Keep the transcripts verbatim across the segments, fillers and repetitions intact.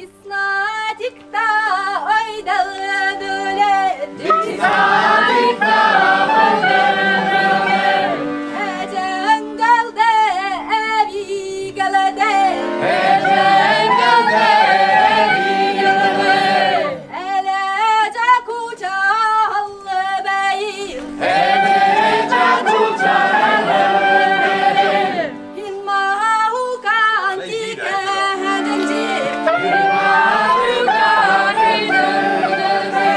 Снадикта ойдалдуле. Снадикта ойдалдуле. Эже ынгалде эвигалде. Эже ынгалде эвигалде. Эле жакуча аллыбей. Эле жакуча аллыбей. Инмахукан тикеһэдэнжи. Инмахукан тикеһэдэнжи.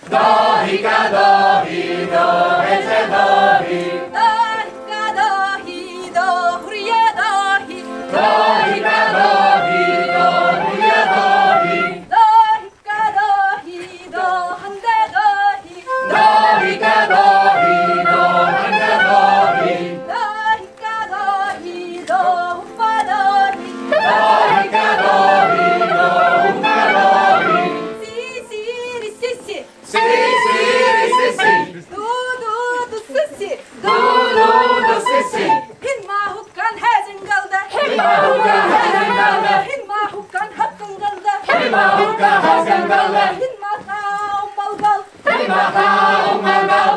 Дохика дохи, дохи, дохи, дохи, дохи. Дохика дохи, дохурия дохи. Дохика дохи, дохурия дохи. Дохи Ка дохи, доханде дохи. Дохи ка дохи, доханде дохи. Дохи ка дохи, дохупа дохи. Дохи ка дохи, дохупа дохи. Си, си, ри, си, си. Си, си, ри, си, си. Ду, ду, ду, си, си. Ду, ду, ду, си, си. Инмахукан хэзынгалда. Инмахукан хэзынгалда. Инмахукан хаккынгалда. Инмахукан хаккынгалда. Инмаха умалгал. Инмаха умалгал.